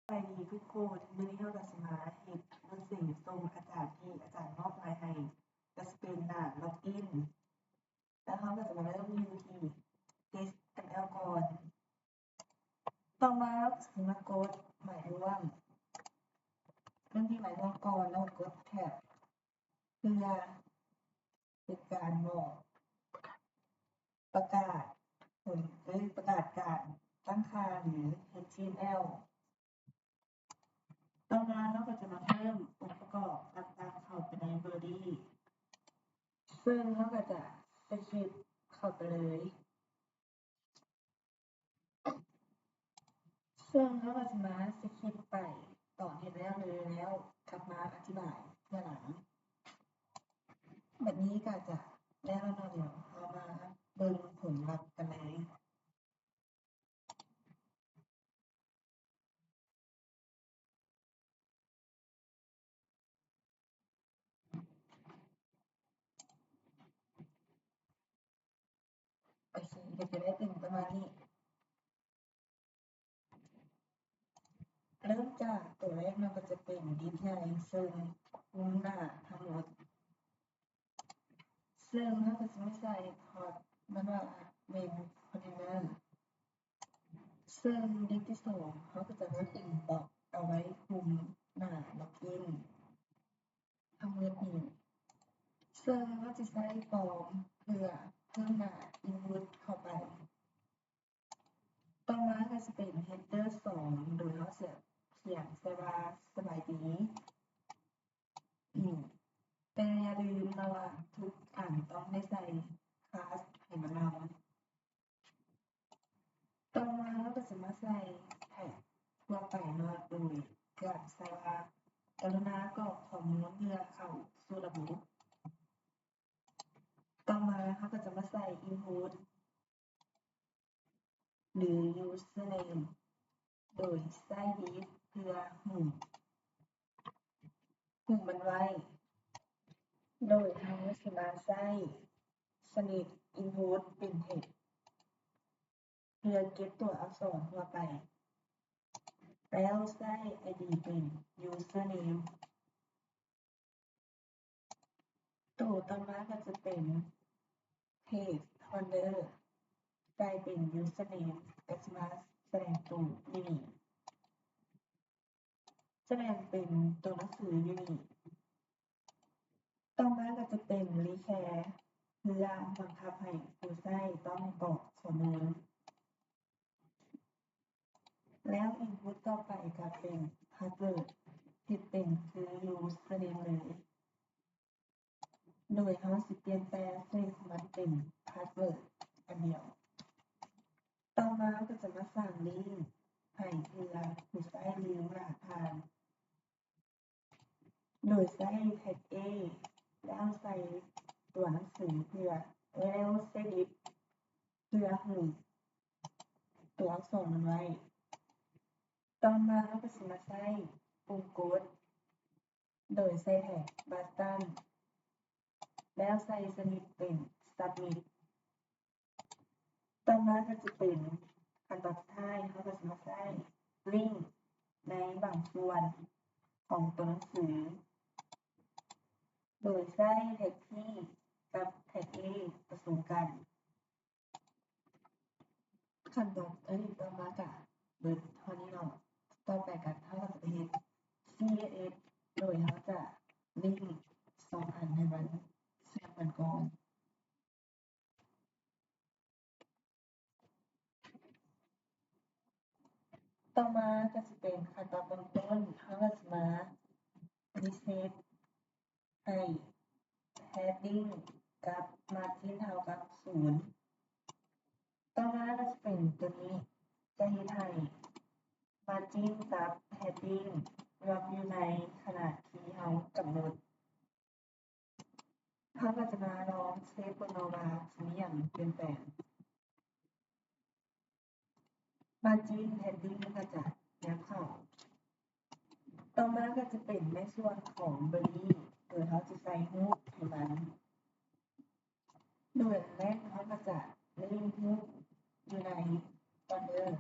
ບາຍດີທຸກຄົນ, ມື້ນີ້ເຮົາກໍຊິມາເຮັດໜັງສືສົ່ງອາຈານທີ່ອາຈານມອບໝາຍໃຫ້, ກໍຊິເປັນໜ້າລັອກອິນ. ແລ້ວເຮົາກໍຈະມາເລີ່ມຢູ່ທີ່ເອັກແອລກ່ອນ. ຕໍ່ມາເຮົາກໍຊິມາກົດໝາຍລວມ, ເລີ່ມທີ່ໝາຍລວມກ່ອນ ແລ້ວກໍກົດແທັບ ເພື່ອເປັນການບອກ ປະກາດຜົນ ຫຼື ປະກາດການຕັ້ງຄ່າ ຫຼື ເອັກຊເອັມແອລ. ຕໍ່ມາເຮົາກໍຈະມາເພີ່ມອົງປະກອບຕ່າງໆເຂົ້າໄປໃນ Body ເຊິ່ງເຮົາກໍຈະສະຄຣິບເຂົ້າໄປເລີຍ. ເຊິ່ງເຮົາກໍຈະມາສະຄຣິບໄປຕອນເຮັດແລ້ວເລີຍ ແລ້ວກັບມາອະທິບາຍເທື່ອຫຼັງ. ບັດນີ້ກໍຈະແລ້ວເນາະ, ດຽວເຮົາມາເບິ່ງຜົນລັບກັນເລີຍ. ໂອເຄ ກໍຈະໄດ້ເປັນປະມານນີ້. ເລີ່ມຈາກຕົວແລກເນາະ ກໍຈະເປັນດິບໃຫຍ່ ເຊິ່ງຄຸມໜ້າທັງໝົດ, ເຊິ່ງເຮົາກໍຈະມາໃສ່ Hot ມັນວ່າເປັນ Container. ເຊິ່ງດິບທີສອງ ເຮົາກໍຈະມາຕິດບັອກເອົາໄວ້ຄຸມໜ້າ Login ທັງໝົດນີ້, ເຊິ່ງເຮົາຈະໃຊ້ Form ເພື່ອເພີ່ມໜ້າ Input ເຂົ້າໄປ. ຕໍ່ມາກໍຈະເປັນ Header ສອງ ໂດຍເຮົາຈະຂຽນໃສ່ວ່າ ສະບາຍດີ. ອືມ ແຕ່ຢ່າລືມເນາະວ່າທຸກອັນຕ້ອງໄດ້ໃສ່ Class ໃຫ້ມັນນຳ. ຕໍ່ມາເຮົາກໍຈະມາໃສ່ Tag ທົ່ວໄປເນາະ ໂດຍການໃສ່ວ່າ ກະລຸນາກອກຂໍ້ມູນເພື່ອເຂົ້າສູ່ລະບົບ. ຕໍ່ມາເຮົາກໍຈະມາໃສ່ Input ຫຼື Username ໂດຍໃຊ້ Div ເພື່ອຫຸ້ມ ຫຸ້ມມັນໄວ້, ໂດຍເຮົາຊິມາໃຊ້ String Input ເປັນ Text ເພື່ອເກັບຕົວອັກສອນທົ່ວໄປ, ແລ້ວໃຊ້ ID ເປັນ Username. ໂຕຕໍ່ມາກໍຈະເປັນ Page Holder ໃສ່ເປັນ Username ກໍຈະມາສະແດງໂຕຢູ່ນີ້, ສະແດງເປັນໂຕໜັງສືຢູ່ນີ້. ຕໍ່ມາກໍຈະເປັນ Require ເພື່ອບັງຄັບໃຫ້ຜູ້ໃຊ້ຕ້ອງກອກຂໍ້ມູນ. ແລ້ວ Input ຕໍ່ໄປກໍເປັນ Password ທີ່ເປັນຄື Username ເລີຍ, ໂດຍເຮົາຊິປ່ຽນແຕ່ String ມັນເປັນ Password ອັນດຽວ. ຕໍ່ມາກໍຈະມາສ້າງ Link ໃຫ້ເພື່ອຜູ້ໃຊ້ດຶງລາກຜ່ານ. ໂດຍໃຊ້ Tag A ແລ້ວໃສ່ຕົວໜັງສືເພື່ອ ແລ້ວໃຊ້ Div ເພື່ອຫຸ້ມຕົວອັກສອນມັນໄວ້. ຕໍ່ມາເຮົາກໍຊິມາໃຊ້ປຸ່ມກົດ ໂດຍໃສ່ Tag Button ແລ້ວໃສ່ຊະນິດເປັນ Submit. ຕໍ່ມາກໍຈະເປັນຂັ້ນຕອນສຸດທ້າຍ, ເຮົາກໍຈະມາໃສ່ Link ໃນບາງສ່ວນຂອງຕົວໜັງສື ໂດຍໃຊ້ Tag P ກັບ Tag A ປະສົມກັນ. ຂັ້ນຕອນ ອັນນີ້ຕໍ່ມາກະເບິດເທົ່ານີ້ເນາະ, ຕໍ່ໄປກະເຮົາກໍຈະໄປເຮັດ CSS ໂດຍເຮົາຈະ Link ສອງອັນໃຫ້ມັນສຽບກັນກ່ອນ. ຕໍ່ມາກໍຊິເປັນຂັ້ນຕອນເບື້ອງຕົ້ນ, ເຮົາກໍຊິມາ Reset ໃຫ້ Padding ກັບ Margin ເທົ່າກັບສູນ. ຕໍ່ມາກໍຊິເປັນຕົວນີ້, ຈະເຮັດໃຫ້ Margin ກັບ Padding ລວມຢູ່ໃນຂະໜາດທີ່ເຮົາກຳນົດ. ເຮົາກໍຈະມາລອງເຊັກເບິ່ງເນາະວ່າຊິມີຫຍັງປ່ຽນແປງ. Margin Padding ກໍຈະຍັບເຂົ້າ. ຕໍ່ມາກໍຈະເປັນໃນສ່ວນຂອງ Body ໂດຍເຮົາຈະໃສ່ຮູບໃຫ້ມັນ. ໂດຍອັນແລກເຮົາກໍຈະ Link ຮູບຢູ່ໃນ Folder.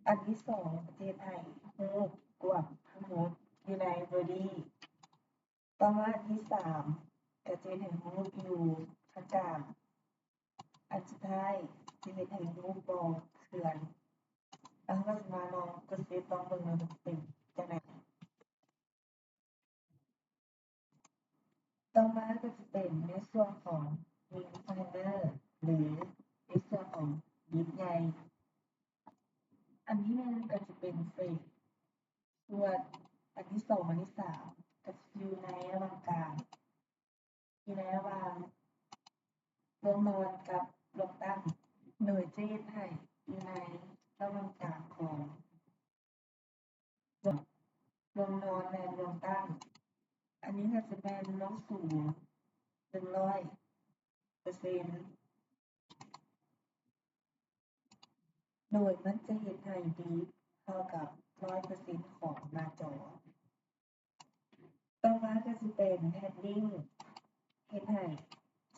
ອັນທີສອງ ຈະເຮັດໃຫ້ຮູບກວາງທັງໝົດຢູ່ໃນ Word. ຕໍ່ມາອັນທີສາມ ກໍຈະເຮັດໃຫ້ຮູບຢູ່ທາງກາງ. ອັນສຸດທ້າຍຈະເຮັດໃຫ້ຮູບບໍ່ເຄື່ອນ. ແລ້ວເຮົາກໍຈະມາລອງທົດສອບລອງເບິ່ງວ່າມັນຈະເປັນຈັ່ງໃດ. ຕໍ່ມາກໍຈະເປັນໃນສ່ວນຂອງ Wing Container ຫຼື ໃນສ່ວນຂອງດິບໃຫຍ່. ອັນທີໜຶ່ງກໍຈະເປັນ Frame ສ່ວນອັນທີສອງ ອັນທີສາມ ກໍຈະຢູ່ໃນລະຫວ່າງກາງ ຢູ່ໃນລະຫວ່າງລວງນອນກັບລວງຕັ້ງ ໂດຍຈະເຮັດໃຫ້ຢູ່ໃນລະຫວ່າງກາງຂອງລວງນອນ ແລະ ລວງຕັ້ງ. ອັນນີ້ກໍຈະແມ່ນລວງສູງ ໜຶ່ງຮ້ອຍເປີເຊັນ ໂດຍມັນຈະເຮັດໃຫ້ດີເທົ່າກັບຮ້ອຍເປີເຊັນຂອງໜ້າຈໍ. ຕໍ່ມາກໍຈະເປັນ Padding ເຮັດໃຫ້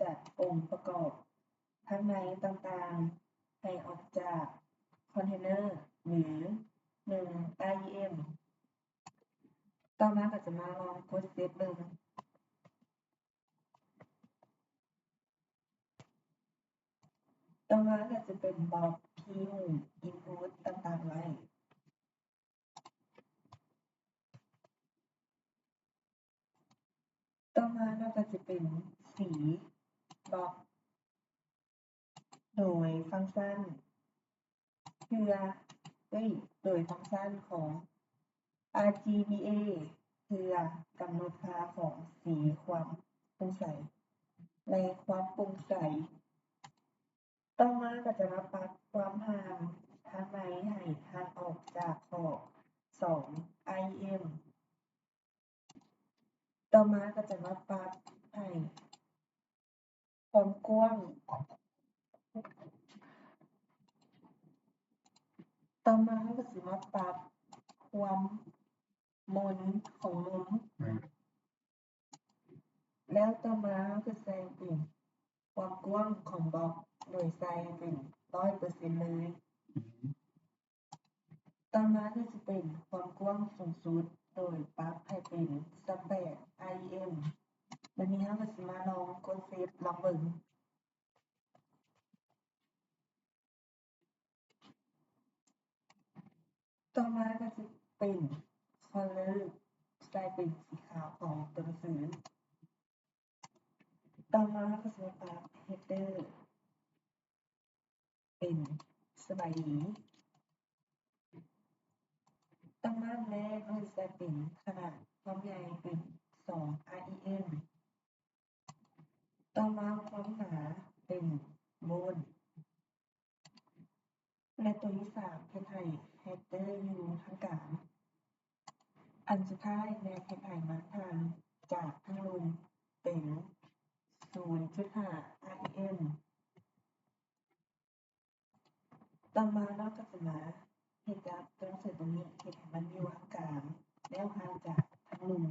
ຈັດອົງປະກອບທາງໃນຕ່າງໆໃຫ້ອອກຈາກ container ຫຼື ໜຶ່ງ IEM. ຕໍ່ມາກໍຈະມາລອງກົດເຊບເບິ່ງ. ຕໍ່ມາກໍຈະເປັນບລັອກທີ່ຫຸ້ມ input ຕ່າງໆໄວ້. ຕໍ່ມາເນາະ ກໍຈະເປັນສີບລັອກໂດຍຟັງຊັນ ເພື່ອ ເອີຍ ໂດຍຟັງຊັນຂອງ RGBA ເພື່ອກຳນົດຄ່າຂອງສີ, ຄວາມໂປ່ງໃສ ແລະ ຄວາມໂປ່ງໃສ. ຕໍ່ມາກໍຈະມາປັບຄວາມຫ່າງທາງໃນໃຫ້ຫ່າງອອກຈາກຂອບ ສອງ IEM. ຕໍ່ມາກໍຈະມາປັບໃຫ້ຄວາມກວ້າງ. ຕໍ່ມາເຮົາກໍຊິມາປັບຄວາມມົນຂອງມຸມ. ແລ້ວຕໍ່ມາເຮົາກໍໃສ່ເປັນຄວາມກວ້າງຂອງບລັອກ ໂດຍໃສ່ເປັນຮ້ອຍເປີເຊັນເລີຍ. ຕໍ່ມາກໍຈະເປັນຄວາມກວ້າງສູງສຸດ ໂດຍປັບໃຫ້ເປັນຊາວແປດ IEM. ບາດນີ້ເຮົາກໍຊິມາລອງກົດເຊບລອງເບິ່ງ. ຕໍ່ມາກໍຈະເປັນ color ໃສ່ເປັນສີຂາວຂອງຕົວໜັງສື. ຕໍ່ມາເຮົາກໍຊິມາປັບ header ເປັນສະບາຍດີ. ຕໍ່ມາແມ່ນເຮົາຈະໃສ່ເປັນຂະໜາດຄວາມໃຫຍ່ເປັນ ສອງ IEM. ຕໍ່ມາຄວາມໜາເປັນໂວນ ແລະ ຕົວທີສາມເຮັດໃຫ້ header ຢູ່ທາງກາງ. ອັນສຸດທ້າຍແມ່ນເຮັດໃຫ້ມັນຫ່າງຈາກທາງລຸ່ມເປັນ ສູນຈຸດຫ້າ IEM. ຕໍ່ມາເຮົາກໍຈະມາເຮັດກັບຕົວໜັງສືຕົວນີ້ ເຮັດໃຫ້ມັນຢູ່ທາງກາງ ແລ້ວຫ່າງຈາກທາງລຸ່ມ.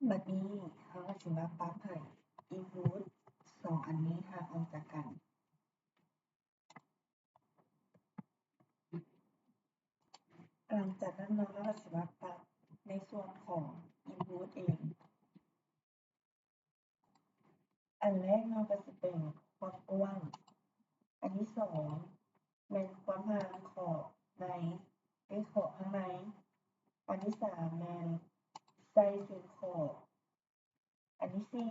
ບັດນີ້ເຮົາກໍຊິມາປັບໃຫ້ input ສອງອັນນີ້ຫ່າງອອກຈາກກັນ. ຫຼັງຈາກນັ້ນເນາະ ເຮົາກໍຊິມາປັບໃນສ່ວນຂອງ input ເອງ. ອັນແລກເນາະ ກໍຊິເປັນຄວາມກວ້າງ. ອັນທີສອງແມ່ນຄວາມຫ່າງຂອບໃນ ເອີຍ ຂອບທາງໃນ. ອັນທີສາມແມ່ນໃສ່ເສັ້ນຂອບ. ອັນທີສີ່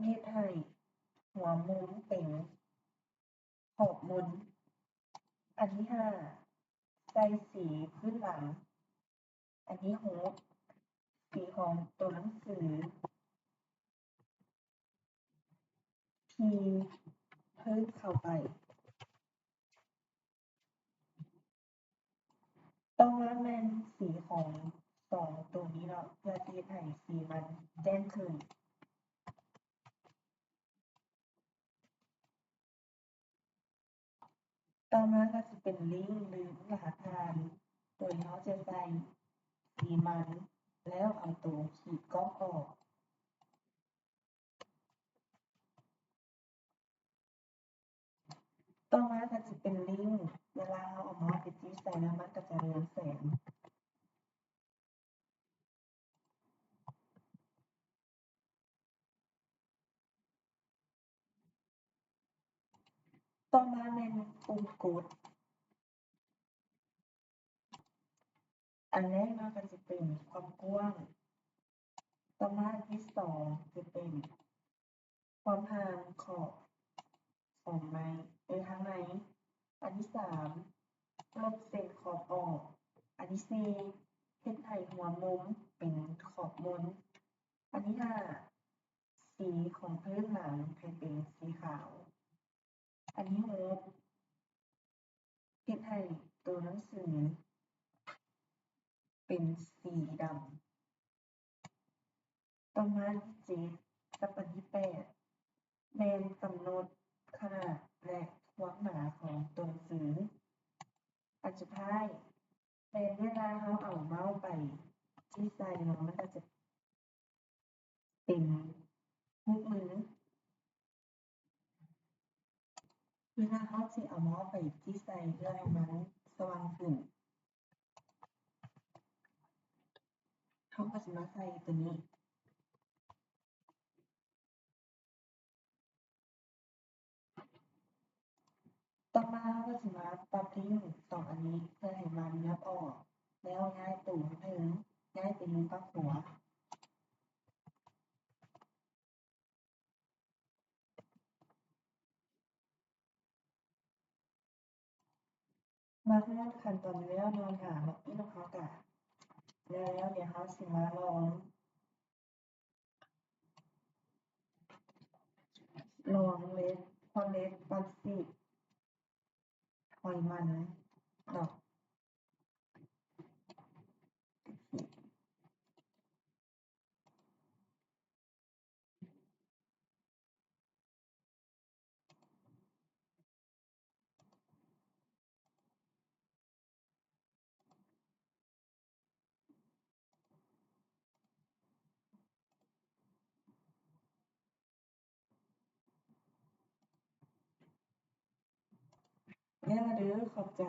ເຮັດໃຫ້ຫົວມຸມເປັນຂອບມົນ. ອັນທີຫ້າ ໃສ່ສີພື້ນຫຼັງ. ອັນທີຫົກ ສີຂອງຕົວໜັງສືທີ່ເພີ່ມເຂົ້າໄປ. ຕໍ່ມາແມ່ນສີຂອງສອງໂຕນີ້ເນາະ ເພື່ອທີ່ເຮັດໃຫ້ສີມັນແຈ້ງຂຶ້ນ. ຕໍ່ມາກໍຊິເປັນລິ້ງ ຫຼື ລະຫັດຜ່ານ ໂດຍເຮົາຈະໃສ່ສີມັນ ແລ້ວເອົາໂຕຂີດກ້ອງອອກ. good ອັນແລກມາກໍຈະເປັນຄວາມກວ້າງ ຕໍ່ມາອັນທີສອງຈະເປັນຄວາມຫ່າງຂອບຂອງໃນ ເອີ ທາງໃນ. ອັນທີສາມ ລົບເສັ້ນຂອບອອກ. ອັນທີສີ່ ເຮັດໃຫ້ຫົວມຸມເປັນຂອບມົນ. ອັນທີຫ້າ ສີຂອງພື້ນຫຼັງໃຫ້ເປັນສີຂາວ. ອັນທີຫົກ ເຮັດໃຫ້ໂຕໜັງສືເປັນສີດຳ. ຕໍ່ມາອັນທີເຈັດກັບອັນທີແປດ ແມ່ນກຳນົດຂະໜາດ ແລະ ຄວາມໜາຂອງໂຕໜັງສື. ອັນສຸດທ້າຍ ແມ່ນເວລາເຮົາເອົາເມົາໄປຈີ້ໃສ່ເນາະ ມັນກໍຈະເປັນຮູບມື. ເວລາເຮົາຊິເອົາເມົາໄປຈີ້ໃສ່ເພື່ອໃຫ້ມັນສະຫວ່າງຂຶ້ນ ເຮົາກໍຊິມາໃສ່ຕົວນີ້. ຕໍ່ມາເຮົາກໍຊິມາປັບລິ້ງສອງອັນນີ້ເພື່ອໃຫ້ມັນຫຍັບອອກ ແລ້ວຍ້າຍໂຕເທິງ ຍ້າຍໄປຢູ່ປາກຂວາ. ມາຮອດຂັ້ນຕອນແລ້ວເນາະ ໜ້າລັອກອິນຂອງເຮົາກະແລ້ວ. ດຽວເຮົາຊິມາລອງ ລອງເລັບ ຮອດເລັບປັດສີດຫອຍມັນເນາະ. ແລ້ວເດີ ຂອບໃຈ.